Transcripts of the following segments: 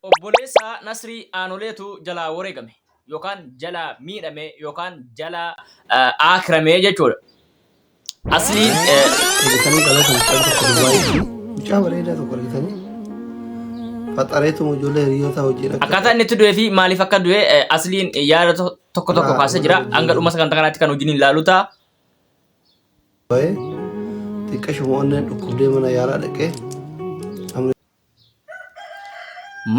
Obboleessa Nasrii Aanoleetu jalaa wareegame yookaan jalaa miidhame yookaan jalaa aakirame jechuudha. Asliin Argitanii dhaloota mucaan tokko Dubaayitti mucaa bareedaa tokko argitanii faxareetuma ijoollee hiriyoota hojii dhaqxe. Akkaataa inni itti du'ee fi maaliif akka du'e Asliin yaada tokko tokko kaasee jira. Hanga dhuma sagantaa kanaatti kan wajjin ilaalu ta'a. Ba'ee xiqqashuma onneen dhukkubdee mana yaalaa dhaqee namni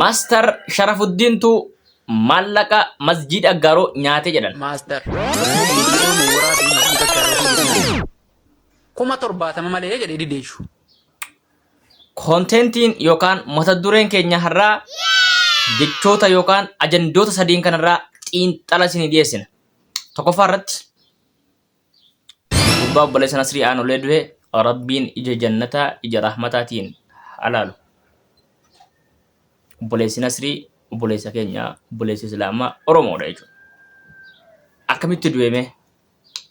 Master Sharafuddiintu maallaqa masjiida Aggaaroo nyaate jedhan. Master. Viidiyoo nu waraabii masjiida Aggaaroo jedhan. 70,000 malee jedhee dideeshu. Koontentiin yookaan mata dureen keenya har'aa jechoota yookaan ajandoota sadiin kanarraa xiinxala isinii dhiyeessina. Tokkoffaa irratti Gurbaa obboleessa Nasrii Aanolee du'e Rabbiin ija jannataa ija rahmataatiin haa laalu. Obboleessi Nasrii obboleessa keenya obboleessa Islaamaa Oromoodha jechuudha. Akkamitti du'e mee?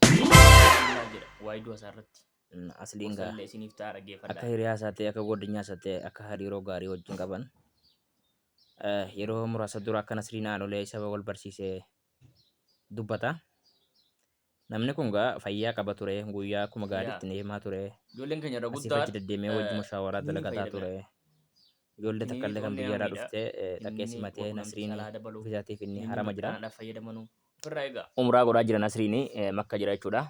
Jedha waa'ee du'a isaa irratti. Asliin gaa Gorsallee isiniif ta'a dhaggeeffadhaa. akka hiriyaa isaa ta'e akka godinyaa isaa ta'e akka hariiroo gaarii wajjin qaban yeroo muraasa dura akka Nasriin Aanolee isa wal barsiise dubbata. Namni kun gaa fayyaa qaba ture, guyyaa akkuma gaariitti ni himaa ture. Ijoolleen keenya irra Asiif guddaan achi deddeemee wajjuma shaawaraa ni dalagataa fayyadamina. ture. Ijoollee takka Kiniinii illee kan onnee biyya irraa nama miidha. dhufte dhaqee Inni simatee walqunnamtii Nasriin saalaa dabalu. ofiisaatiif inni Inni harama jira. mirqaanaadhaaf fayyadamanu. Ofirraa eegaa. Umraa godhaa jira Nasriin Makka jira jechuudha.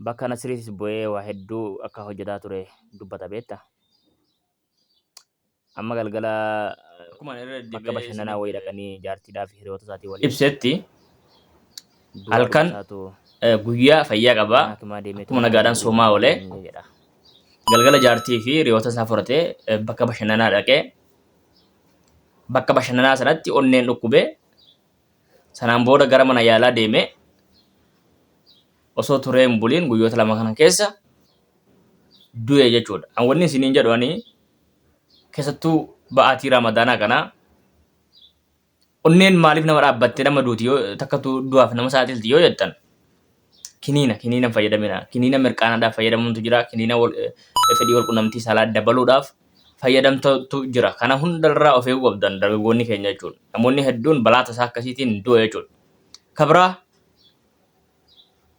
Bakka Nasriitis bu'ee waa hedduu akka hojjetaa ture dubbata beekta. Amma galgala Akkuma irra bakka deddeebi'ee bashannanaa isiniif wayii dhaqanii jaartiidhaa fi hiriyoota isaatii waliin ibsetti du'a halkan dhumasaatu guyyaa fayyaa qaba. mana hakimaa deemeetu Akkuma nagaadhaan soomaa oolee jedha. galgala jaartii fi hiriyoota isaa fudhatee bakka bashannanaa dhaqee bakka bashannanaa sanatti onneen dhukkubee sanaan booda gara mana yaalaa deemee osoo turee hin buliin guyyoota 2 kana keessa du'e jechuudha. An wanni isiniin jedhu ani keessattuu ba'aatii Ramadaanaa kana onneen maaliif nama dhaabbattee nama duuti yoo takkatu du'aaf nama saaxilti yoo jettan kiniina kiniina hin fayyadamina. Kiniina mirqaanaadhaaf fayyadamuuntu jira. Kiniina fedhii wal qunnamtii saalaa dabaluudhaaf fayyadamtutu jira. Kana hundarraa of eeguu qabdan dargaggoonni keenya jechuudha. Namoonni hedduun balaa tasaa akkasiitiin du'a jechuudha. Kabraa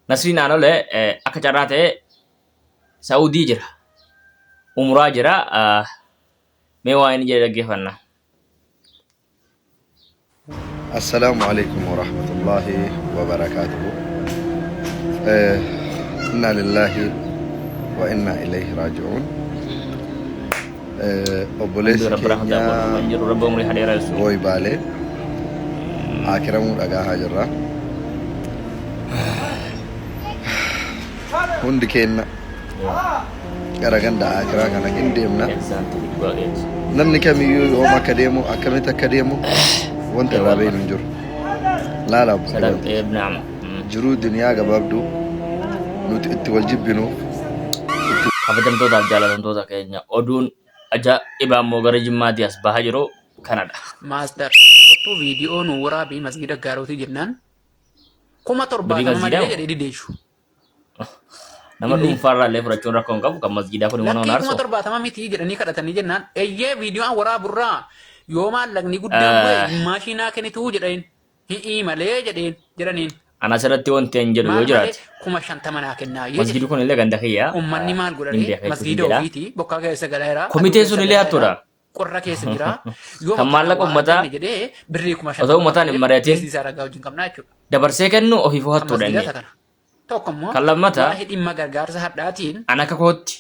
Nasriin Aanole akka carraa ta'e Saa'udii jira. Umuraa jira. Mee waa inni jedhe dhaggeeffanna. Assalaamu alaikum warahmatullaahi wabarakaatuhu. Innaa lillaahi wa innaa ilayhi raaji'uun. Obboleessi Rabbi rahmata keenya godhu kan jedhu Rabbi umurii haa dheeressu. Booy Baalee aakiramuu dhagaahaa jirra. Hundi keenna gara ganda aakiraa kana hin deemna. Exactly, dhugaa keeti. Namni kamiyyuu yoom akka deemu akkamitti akka deemu wanta irraa beeknu hin jiru. Laala obboleewwan Sadaqtee ibn Am. jiruu duniyaa gabaabduu nuti itti wal jibbinu itti Kabajamtootaaf jaalatamtoota keenya oduun ajaa'ibaa immoo gara Jimmaatii as bahaa jiru kanadha. Master kottuu viidiyoo nu waraabii masgiida Aggaarootii jennaan kuma Birrii 70 masgiidaa malee moo? jedhee dideeshu. Nama Inni dhuunfaarraa illee fudhachuun rakkoo hin qabu kan masgiidaa kun immoo nama lakkii kuma naarsu. 70 miti jedhanii kadhatanii jennaan eyyee viidiyoo an waraaburraa yoo maallaqni guddaan bu'e maashinaa kennituu jedheen hi'ii malee jedheen jedhaniin. Ana asirratti wanti an jedhu yoo Maal malee jiraate 50,000 naa kennaa jedhe. masgiidi kun illee ganda kiyya Ummanni maal nin godhanii beeka jechuun masgiida jedha. ofiiti bokkaa keessa galaa jira aduu Komiteen keessa sun illee galaa jira hattuudha. qorra keessa jira yoo Kan bakka maallaqa waa uummataa arganne jedhee birrii kuma osoo 50 uummataan hin jedhee mari'atin beeksisa isaa ragaa wajjin qabnaa jechuudha. dabarsee kennu ofiifuu Kan hattuudha masgiidaa inni. isa kana. Tokko immoo Kan lammataa waa'ee dhimma gargaarsa hadhaatiin an akka kootti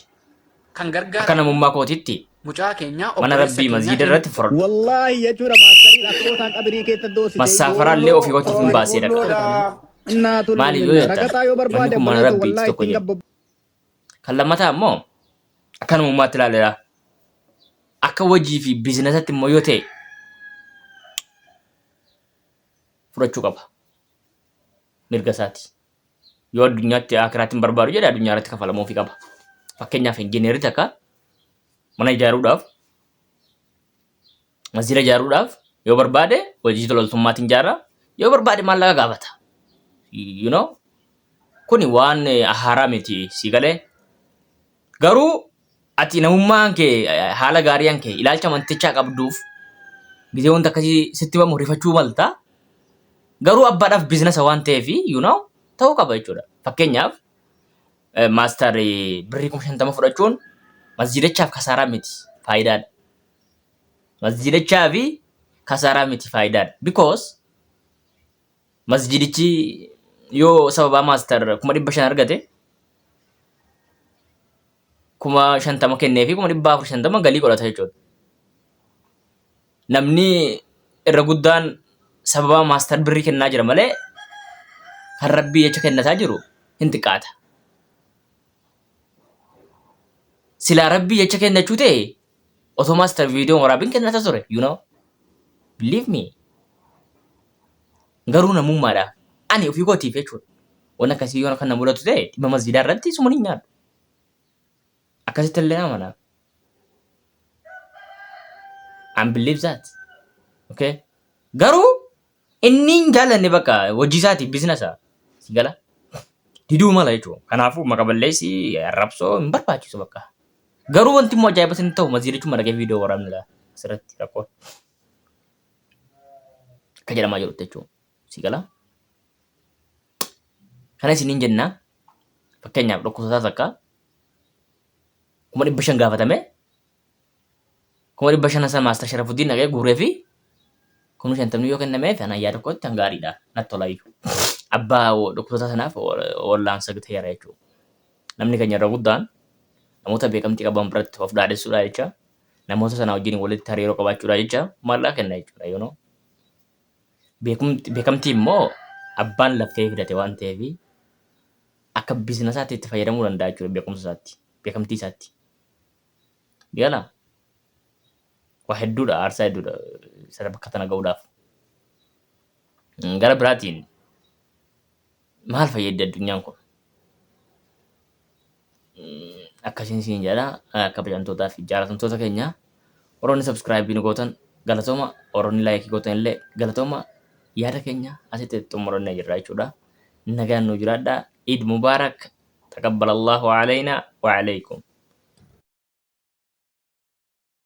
kan akka gargaaramu namummaa kootitti mucaa keenya mana obboleessa rabbii keenya masgiida irratti fudhadhu. Wallaahi jechuudha maastariin akkootaan qabirii keessa doorsite Massaafaraa illee ofii kootiif hin baasee dhaqa. Innaatu Maaliif yoo jettan ragaxaa yoo manni barbaade kun mana obboleessa rabbiiti wallaahi tokko ittiin jedhu. gabba Kan lammataa immoo akka namummaatti ilaaleera. Akka hojii fi biizinasatti immoo yoo ta'e fudhachuu qaba. Mirga isaati. Yoo addunyaatti akiraatti hin barbaadu jedhe addunyaa irratti kafalamuufii qaba. Fakkeenyaaf injineerri takka mana ijaaruudhaaf masjiida ijaaruudhaaf yoo barbaade hojii tololtummaatiin ijaara yoo barbaade maallaqa gaafata. You know? Kuni waan haaraa miti si galee. Garuu ati namummaan kee haala gaariin kee ilaalcha amantichaa qabduuf Gizee wanta akkasii sitti himamu rifachuu malta. Garuu abbaadhaaf biizinasa waan ta'eef ta'uu qaba jechuudha. Fakkeenyaaf maastar birrii 50,000 fudhachuun masjiidichaaf kasaaraa miti, faayidaadha. Masjiidichaa fi kasaaraa miti, faayidaadha. Because masjiidichi yoo sababaa maastar 500,000 argate, 50,000 kennee fi 450,000 galii godhata jechuudha. Namni irra guddaan sababa maastar birrii kennaa jira malee kan rabbii jecha kennataa jiru hin xiqqaata. Silaa rabbii jecha kennachuu ta'e otoo maastar viidiyoon waraabin kennata ture. Believe me. Garuu namummaadhaaf ani ofii kootiif jechuudha. Waan akkasii yoo kan na mudatu ta'e dhimma masjiidaa irratti suma hin nyaadhu. Akkasitti illee amana. I believe that. Okay. Garuu inni hin jaallanne bakka hojii isaatiif biizinasa. Si gala? Diduu mala jechuudha. Kanaafuu maqa balleessi arrabsoo hin barbaachisu bakka. Garuu wanti immoo ajaa'iba isin ta'u masjiidichuma dhaqee viidiyoo waraabni laa asirratti rakkoo. Akka jedhamaa jirutti jechuudha. Si gala? Kana isiniin jenna. Fakkeenyaaf dhukkubsataa takka 500,000 gaafatame, 500,000 sana maastar Sharafuddin dhaqee guuree fi 50,000 yoo kennameef ana yaada kootti kan gaariidha. Natti tola iyyuu. Abbaa dhukkubsataa sanaaf wallaansa ta'eera jechuudha. Namni keenya irra guddaan namoota beekamtii qaban biratti of dhaadessuudha jecha, namoota sana wajjin walitti hariiroo qabaachuudha jecha maallaqa kenna jechuudha. Beekamtii immoo abbaan laffee fidate waan ta'eef akka biizinasaatti itti fayyadamuu danda'a jechuudha beekumsa isaatti, beekamtii isaatti. Gala waa hedduudha, aarsaa hedduudha isa bakka tana ga'uudhaaf. Gara biraatiin maal fayyaddi addunyaan kun? Akkasiin siin jedha. Kabajamtootaa fi jaalatamtoota keenya, warroonni subscribe nu gootan galatooma, warroonni like gootan illee galatooma. Yaada keenya asitti xumurannee jirra jechuudha. Nagaan nu jiraadhaa. Eid Mubarak. Taqabbalallahu alaynaa wa alaykum.